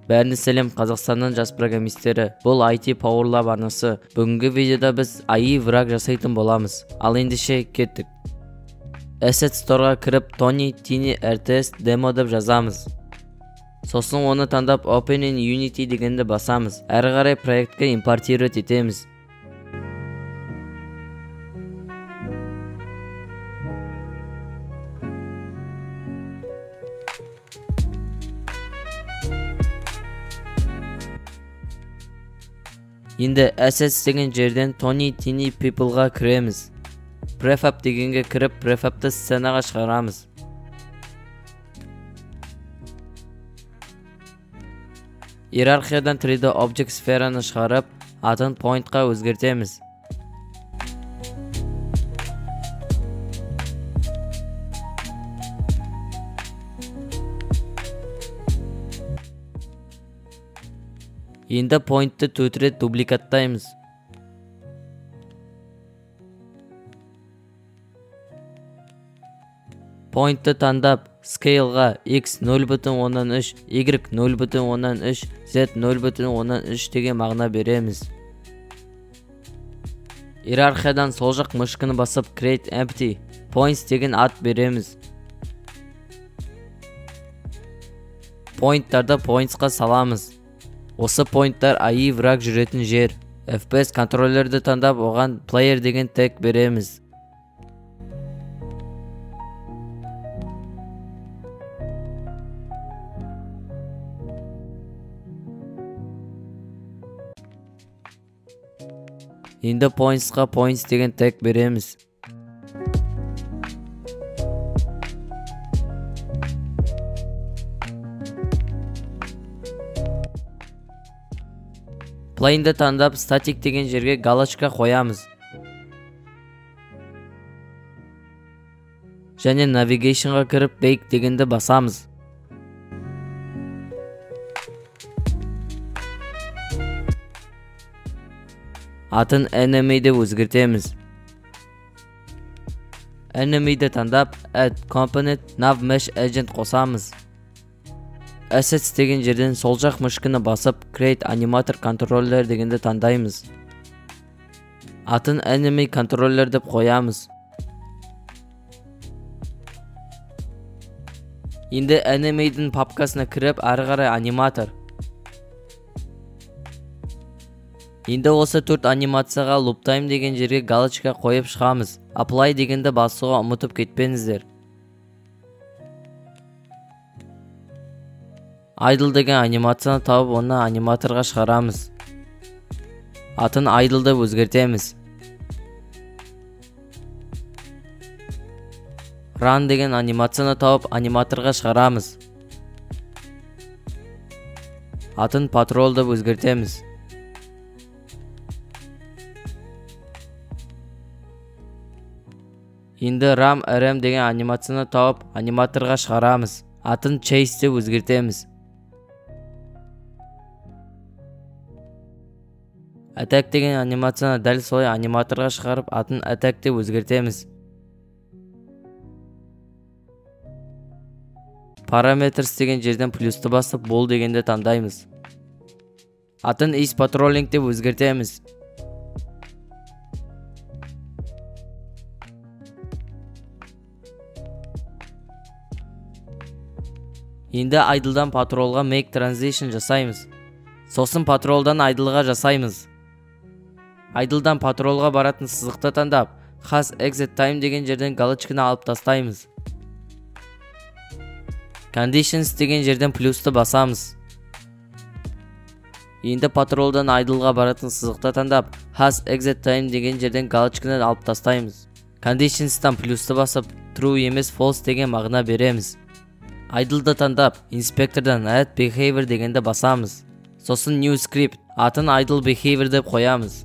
Бәріне сәлем, Қазақстанның жас программистері. Бұл IT Power Lab арнасы. Бүгінгі видеода біз AI враг жасайтын боламыз. Ал ендеше кеттік. Asset Store'ға кіріп Tony Tiny RTS Demo деп жазамыз. Сосын оны таңдап Open in Unity дегенді басамыз. Әрі қарай проектке импортировать етеміз. Енді Assets деген жерден Tony Tiny People-ға кіреміз. Prefab дегенге кіріп, префабты сценаға шығарамыз. Иерархиядан 3D Object сфераны шығарып, атын Point-қа өзгертеміз. Енді Point-ты 4 рет дубликаттаймыз. Point-ты таңдап, Scale-ға X 0,3, Y 0,3, Z 0,3 деген мағына береміз. Иерархиядан сол жақ мышканы басып Create Empty Points деген ат береміз. Poinттарды Points-қа саламыз. Осы поинттар AI враг жүретін жер. FPS контроллерді таңдап, оған Player деген тег береміз. Енді Points-қа Points деген тег береміз. Plane-ді таңдап, Static деген жерге галочка қоямыз. Және Navigation-ға кіріп, Bake дегенді басамыз. Атын Enemy деп өзгертеміз. Enemy-ді таңдап, Add Component Nav Mesh Agent қосамыз. Assets деген жерден сол жақ мышканы басып, Create Animator Controller дегенді таңдаймыз. Атын Enemy Controller деп қоямыз. Енді Enemy-дің папкасына кіріп, әрі қарай аниматор. Енді осы 4 анимацияға Loop Time деген жерге галочка қойып шығамыз. Apply дегенді басуға ұмытып кетпеңіздер. Idle деген анимацияны тауып, оны аниматорға шығарамыз. Атын Idle деп өзгертеміз. Run деген анимацияны тауып, аниматорға шығарамыз. Атын Patrol деп өзгертеміз. Енді Ram RM деген анимацияны тауып, аниматорға шығарамыз. Атын Chase деп өзгертеміз. Attack деген анимацияны дәл солай аниматорға шығарып, атын Attack деп өзгертеміз. Parameters деген жерден плюсты басып, бол дегенді таңдаймыз. Атын Is Patrolling деп өзгертеміз. Енді Idle'дан Patrol'ға Make Transition жасаймыз. Сосын Patrol'дан Idle'ға жасаймыз. Idle'дан Patrol'ға баратын сызықты таңдап, Has Exit Time деген жерден галочканы алып тастаймыз. Conditions деген жерден плюсты басамыз. Енді Patrol'дан Idle'ға баратын сызықты таңдап, Has Exit Time деген жерден галочканы алып тастаймыз. Conditions'тан плюсты басып, True емес False деген мағына береміз. Idle'ды таңдап, Inspector'дан Add Behavior дегенді басамыз. Сосын New Script, атын Idle Behavior деп қоямыз.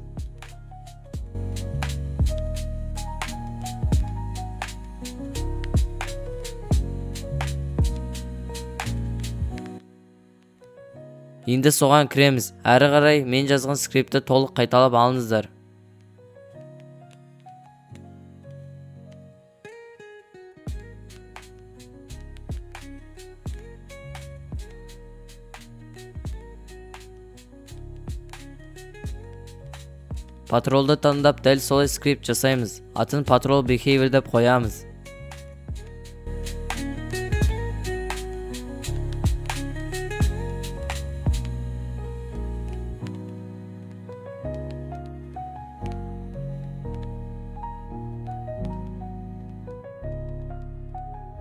Енді соған кіреміз. Әрі қарай мен жазған скриптті толық қайталап алыңыздар. Патролды таңдап дәл солай скрипт жасаймыз. Атын Patrol Behavior деп қоямыз.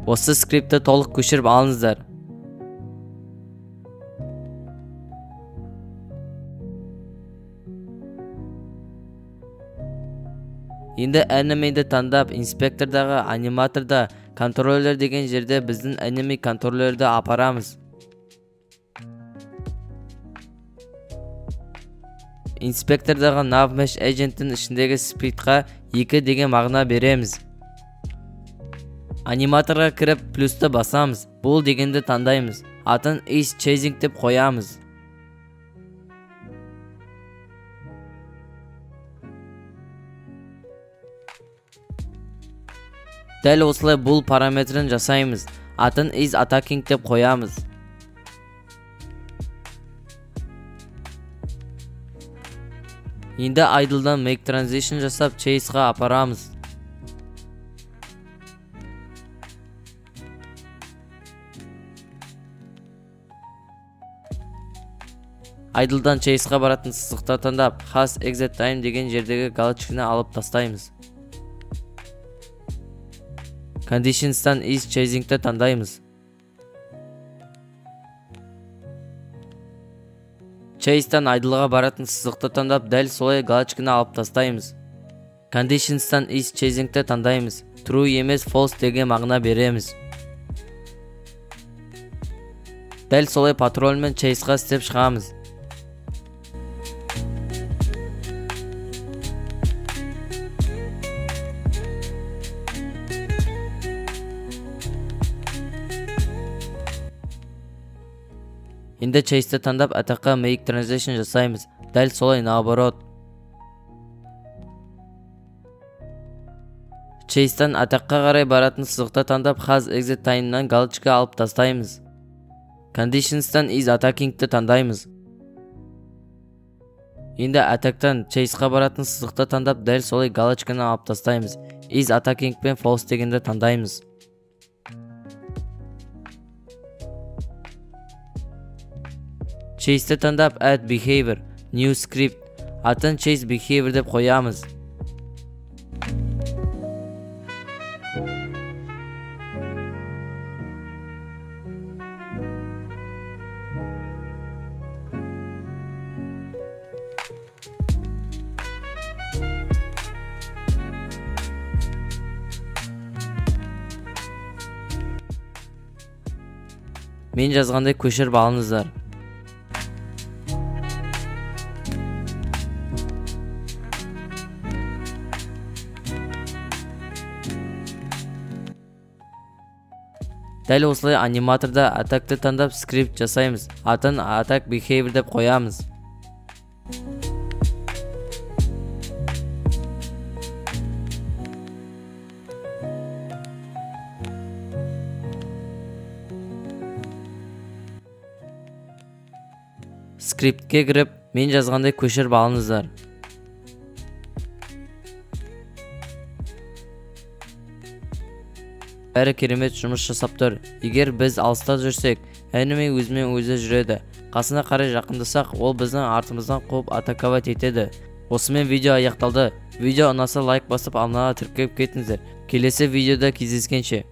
Осы скриптті толық көшіріп алыңыздар. Енді Enemy-ді таңдап, инспектордағы аниматорда контроллер деген жерде біздің Enemy контроллерді апарамыз. Инспектордағы NavMesh Agent-тің ішіндегі спритқа 2 деген мағына береміз. Аниматорға кіріп плюсті басамыз. Бұл дегенді таңдаймыз. Атын is chasing деп қоямыз. Дәл осылай бұл параметрін жасаймыз. Атын is attacking деп қоямыз. Енді idle'дан make transition жасап chase'ға апарамыз. Idle'дан chase'ға баратын сызықты таңдап, has exit time деген жердегі галочканы алып тастаймыз. Conditions'tan is chasing'ті таңдаймыз. Chase'тан idle'ға баратын сызықты таңдап, дәл солай галочканы алып тастаймыз. Conditions'tan is chasing'ті таңдаймыз. True емес false деген мағына береміз. Дәл солай патроль мен chase'ға істеп шығамыз. Енді chase'ті таңдап attackқа make transition жасаймыз. Дәл солай наоборот. Chase'тан attackқа қарай баратын сызықты таңдап has exit time'нан галочка алып тастаймыз. Conditions'тан is attacking'ті таңдаймыз. Енді attack'тан chase'қа баратын сызықты таңдап дәл солай галочканы алып тастаймыз. Is attacking пен false дегенді таңдаймыз. Chase'ті таңдап add behavior, new script, атын chase behavior деп қоямыз. Мен жазғандай көшіріп алыңыздар. Дәл осылай аниматорда attack'ты таңдап скрипт жасаймыз. Атын attack behavior деп қоямыз. Скриптке кіріп, мен жазғандай көшіріп алыңыздар. Бәрі керемет жұмыс жасап тұр. Егер біз алыста жүрсек, enemy өзімен өзі жүреді. Қасына қарай жақындасақ, ол біздің артымыздан қуып атаковать етеді. Осымен видео аяқталды. Видео ұнаса лайк басып, арнаға тіркеліп кетіңіздер. Келесі видеода кездескенше.